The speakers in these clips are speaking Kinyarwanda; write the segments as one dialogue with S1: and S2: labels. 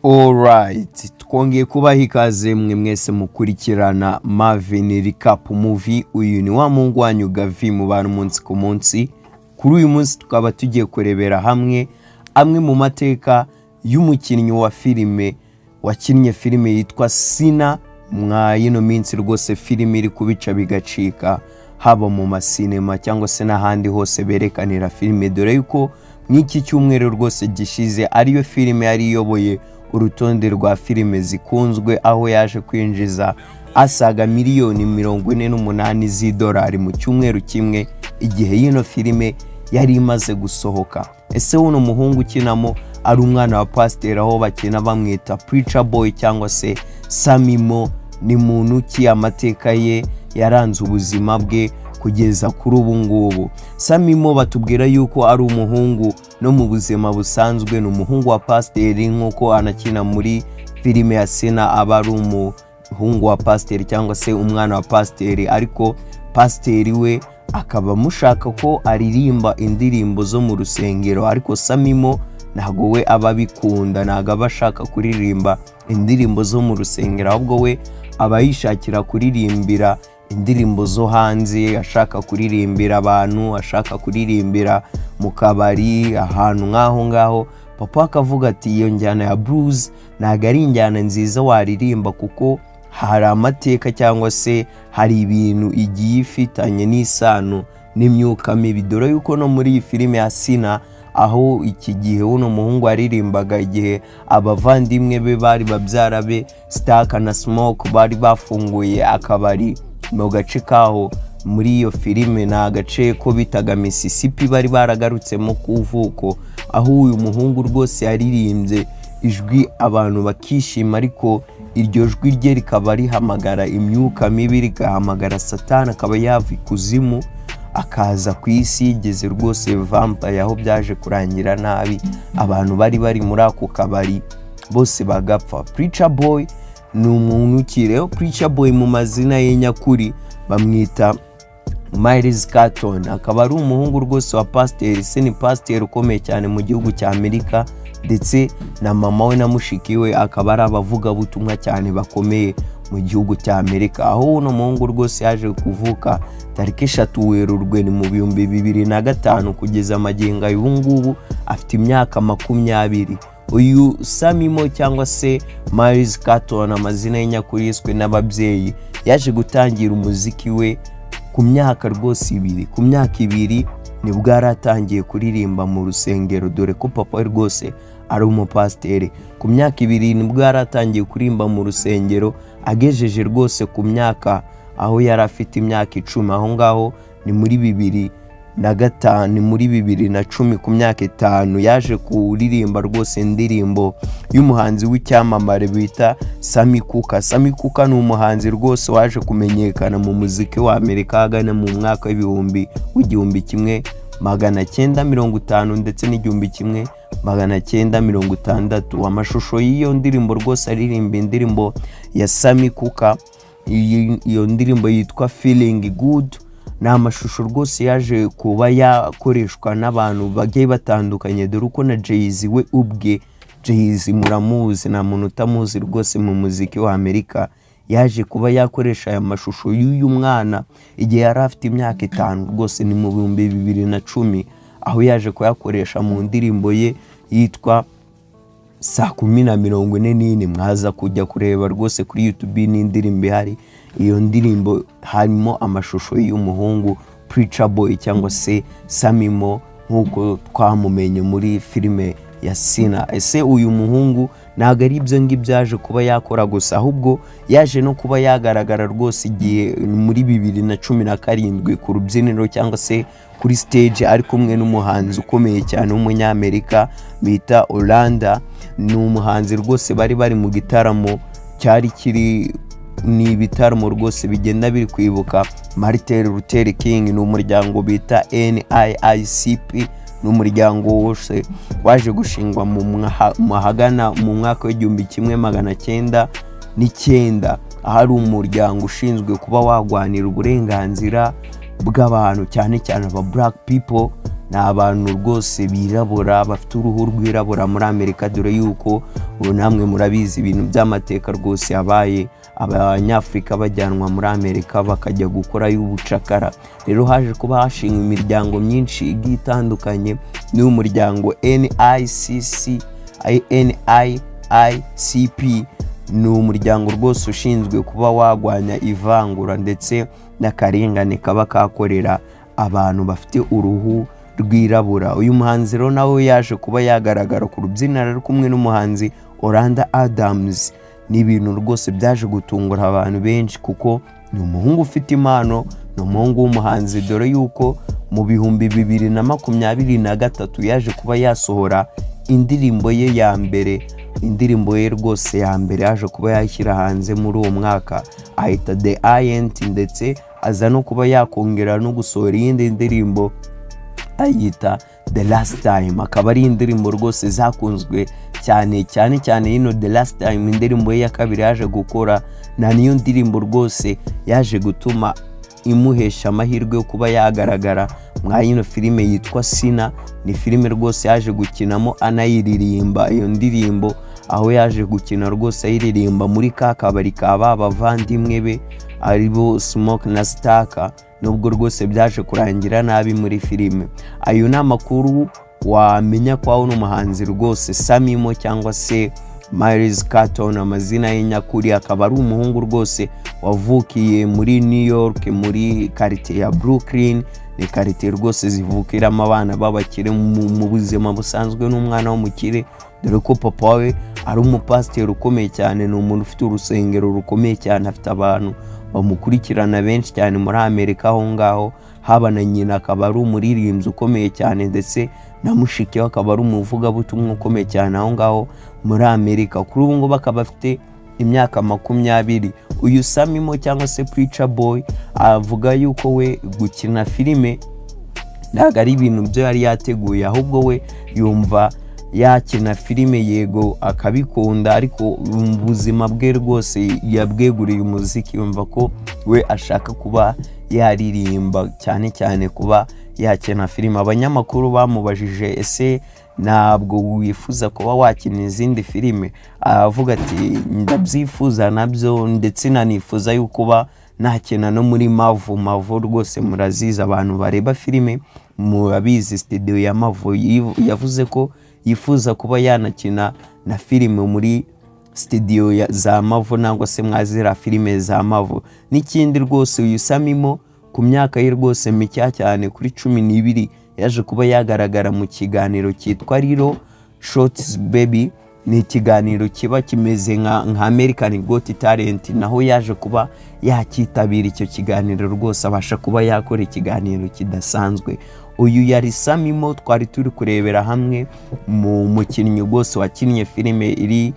S1: Alright, twongeye kubaha ikaze mwe mwese mukurikirana Marvin Recap Movie. Uyu ni wa muhungu wanyu Gavi mu bantu umunsi ku munsi. Kuri uyu munsi tukaba tugiye kurebera hamwe amwe mu mateka y'umukinnyi wa filime wakinnye filime yitwa Sinner. Mwa yino minsi rwose filime iri kubica bigacika, haba mu masinema cyangwa se n'ahandi hose berekanira filime, dore yuko nk'iki cyumweru rwose gishize ariyo filime yari iyoboye urutonde rwa filime zikunzwe, aho yaje kwinjiza asaga miliyoni 48 z'idolari mu cyumweru kimwe igihe yino filime yari imaze gusohoka. Ese wuno muhungu ukinamo ari umwana wa pasiteri, aho bakina bamwita Preacher Boy cyangwa se Sammy Moe, ni muntu ki? Amateka ye yaranze ubuzima bwe kugeza kuri ubu ngubu. Sammy Moe batubwira yuko ari umuhungu, no mu buzima busanzwe ni umuhungu wa pasiteri, nk'uko anakina muri filime ya Sinner aba ari umuhungu wa pasiteri cyangwa se umwana wa pasiteri, ariko pasiteri we akaba amushaka ko aririmba indirimbo zo mu rusengero. Ariko Sammy Moe ntabwo we aba abikunda, ntabwo aba ashaka kuririmba indirimbo zo mu rusengero, ahubwo we aba yishakira kuririmbira indirimbo zo hanze, ashaka kuririmbira abantu, ashaka kuririmbira mu kabari, ahantu nk'aho ngaho. Papa akavuga ati: "Iyo njyana ya blues ntabwo ari injyana nziza waririmba, kuko hari amateka cyangwa se hari ibintu igiye ifitanye n'isano n'imyuka mibi", dore yuko no muri iyi filime ya Sinner, aho iki gihe uno muhungu yaririmbaga igihe abavandimwe be bari babyara be Stack na Smoke bari bafunguye akabari mu gace kaho muri iyo filime, ni agace ko bitaga Mississippi bari baragarutsemo ku vuko, aho uyu muhungu rwose yaririmbye ijwi abantu bakishima, ariko iryo jwi rye rikaba rihamagara imyuka mibi, rigahamagara Satani akaba yava ikuzimu akaza ku isi yigeze rwose vampire, aho byaje kurangira nabi, abantu bari bari muri ako kabari bose bagapfa. Preacher Boy ni umuntu ki rero? Preacher Boy mu mazina ye nyakuri bamwita Miles Caton, akaba ari umuhungu rwose wa pasiteri. Se ni pasiteri ukomeye cyane mu gihugu cya Amerika, ndetse na mama we na mushiki we akaba ari abavugabutumwa cyane bakomeye mu gihugu cya Amerika. Aho uno muhungu rwose yaje kuvuka tariki 3 Werurwe ni mu 2005, kugeza amagingo ubu ngubu afite imyaka 20. Uyu Sammy Moe cyangwa se Miles Caton, amazina ye nyakuri yiswe n'ababyeyi, yaje gutangira umuziki we ku myaka rwose 2. Ku myaka 2 nibwo yari atangiye kuririmba mu rusengero, dore ko papa we rwose ari umupasiteri. Ku myaka 2 nibwo yari atangiye kuririmba mu rusengero. Agejeje rwose ku myaka aho yari afite imyaka 10, aho ngaho ni muri 2005, ni muri 2010, ku myaka 5 yaje kuririmba rwose indirimbo y'umuhanzi w'icyamamare bita Sammy Cooker. Sammy Cooker ni umuhanzi rwose waje kumenyekana mu muziki wa Amerika ahagana mu mwaka w'1950 ndetse n'1960. Amashusho y'iyo ndirimbo rwose aririmba indirimbo ya Sammy Cooker, iyo ndirimbo yitwa Feeling Good, ni amashusho rwose yaje kuba yakoreshwa n'abantu bagiye batandukanye, dore uko na Jay-Z we ubwe, Jay-Z muramuzi, nta muntu utamuzi rwose mu muziki wa Amerika, yaje kuba yakoresha aya mashusho y'uyu mwana igihe yari afite imyaka 5 rwose, ni mu 2010, aho yaje kuyakoresha mu ndirimbo ye yitwa Saa 10:44. Mwaza kujya kureba rwose kuri YouTube n'indirimbo ihari. Iyo ndirimbo harimo amashusho y'umuhungu Preacher Boy cyangwa se Sammy Moe nk'uko twamumenye muri filime ya Sinner. Ese uyu muhungu ntabwo ari ibyo ngibyo yaje kuba yakora gusa, ahubwo yaje no kuba yagaragara rwose igihe muri 2017 ku rubyiniro cyangwa se kuri stage ari kumwe n'umuhanzi ukomeye cyane w'umunyamerika bita Orlando. Ni umuhanzi rwose bari bari mu gitaramo cyari kiri, ni ibitaramo rwose bigenda biri kwibuka Martin Luther King. Ni umuryango bita NAACP, ni umuryango wose waje gushingwa mu ahagana mu mwaka w'1909, ahari umuryango ushinzwe kuba wagwanira uburenganzira bw'abantu, cyane cyane aba black people. Ni abantu rwose birabura, bafite uruhu rwirabura muri Amerika, dore yuko ubu namwe murabizi ibintu by'amateka rwose yabaye, Abanyafurika bajyanwa muri Amerika bakajya gukorayo ubucakara. Rero haje kuba hashingwa imiryango myinshi igiye itandukanye. N'uyu muryango NICC, NIICP, ni umuryango rwose ushinzwe kuba warwanya ivangura ndetse n'akarengane kaba kakorera abantu bafite uruhu rwirabura. Uyu muhanzi rero nawe yaje kuba yagaragara ku rubyiniro ari kumwe n'umuhanzi Orlando Adams. Ni ibintu rwose byaje gutungura abantu benshi, kuko ni umuhungu ufite impano, ni umuhungu w'umuhanzi, dore yuko mu 2023 yaje kuba yasohora indirimbo ye ya mbere. Indirimbo ye rwose ya mbere yaje kuba yashyira hanze muri uwo mwaka ahita The Ayent, ndetse aza no kuba yakongera no gusohora iyindi ndirimbo ayita The Last Time, akaba ari indirimbo rwose zakunzwe cyane cyane cyane. Yino The Last Time, indirimbo ye ya kabiri yaje gukora, na niyo ndirimbo rwose yaje gutuma imuhesha amahirwe yo kuba yagaragara mwa yino filime yitwa Sina. Ni filime rwose yaje gukinamo anayiririmba iyo ndirimbo, aho yaje gukina rwose ayiririmba muri ka kabari ka ba bavandimwe be aribo Smoke na Stalker, nubwo rwose byaje kurangira nabi muri filime. Ayo ni amakuru wamenya ko uno muhanzi rwose Samimo cyangwa se Miles Carlton, amazina ye nyakuri, akaba ari umuhungu rwose wavukiye muri New York, muri quartier ya Brooklyn. Ni quartier rwose zivukiramo abana b'abakire. Mu buzima busanzwe n'umwana w'umukire, dore ko papa we ari umupasiteri ukomeye cyane. Ni umuntu ufite urusengero rukomeye cyane, afite abantu bamukurikirana benshi cyane muri Amerika aho ngaho. Haba na nyina akaba ari umuririmbyi ukomeye cyane, ndetse na mushiki we akaba ari umuvugabutumwa ukomeye cyane aho ngaho muri Amerika. Kuri ubu ngubu akaba afite imyaka 20. Uyu Samimo cyangwa se Preacher Boy avuga yuko we gukina filime ntabwo ari ibintu byo yari yateguye, ahubwo we yumva yakina filime, yego akabikunda, ariko mu buzima bwe rwose yabweguriye umuziki. Yumva ko we ashaka kuba yaririmba cyane cyane kuba yakina filime. Abanyamakuru bamubajije: "Ese ntabwo wifuza kuba wakina izindi filime?" Aravuga ati: "Ndabyifuza nabyo, ndetse nanifuza yuko kuba nakina no muri Marvel." Marvel rwose murazizi, abantu bareba filime murabizi, studio ya Marvel. Yavuze ko yifuza kuba yanakina na filime muri studio za Marvel, nangwa se mwazira filime za Marvel. N'ikindi rwose, uyu Samimo ku myaka ye rwose mike cyane, kuri 12, yaje kuba yagaragara mu kiganiro cyitwa Lil Shots Baby. Ni ikiganiro kiba kimeze nka American Got Talent, naho yaje kuba yakitabira icyo kiganiro, rwose abasha kuba yakora ikiganiro kidasanzwe. Uyu yari Samimo twari turi kurebera hamwe, mu mukinnyi rwose wakinnye filime iri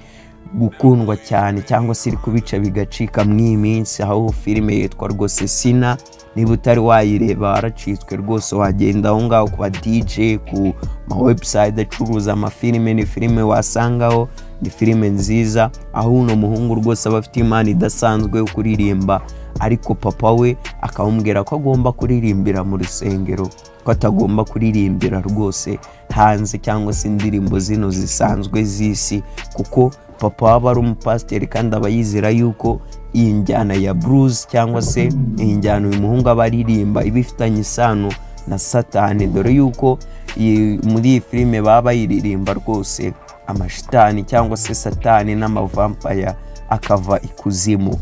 S1: gukundwa cyane cyangwa se iri kubica bigacika mu iyi minsi, aho filime yitwa rwose Sina. Niba utari wayireba waracitswe rwose, wagenda aho ngaho ku ba DJ, ku ma website acuruza amafilime, ni filime wasangaho. Ni filime nziza, aho uno muhungu rwose aba afite impano idasanzwe yo kuririmba, ariko papa we akamubwira ko agomba kuririmbira mu rusengero, ko atagomba kuririmbira rwose hanze cyangwa se indirimbo zino zisanzwe z'isi, kuko papa aba ari umupasiteri kandi aba yizera yuko iyi njyana ya blues cyangwa se iyi njyana uyu muhungu aba aririmba iba ifitanye isano na Satani, dore yuko muri iyi filime baba bayiririmba rwose amashitani cyangwa se Satani n'amavampaya akava ikuzimu.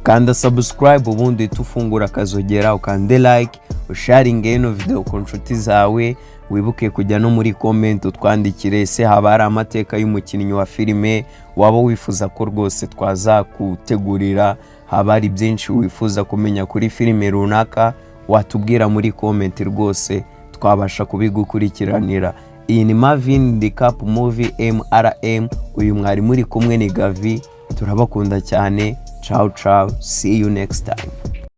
S1: Kanda subscribe, ubundi tufungura akazogera, ukande like, usharinge ino video ku nshuti zawe. Wibuke kujya no muri comment utwandikire: ese haba hari amateka y'umukinnyi wa filime waba wifuza ko rwose twazakutegurira? Haba hari byinshi wifuza kumenya kuri filime runaka, watubwira muri comment, rwose twabasha kubigukurikiranira. Iyi ni Marvin The Cup Movie MRM. Uyu mwari muri kumwe ni Gavi. Turabakunda cyane. Ciao ciao, see you next time.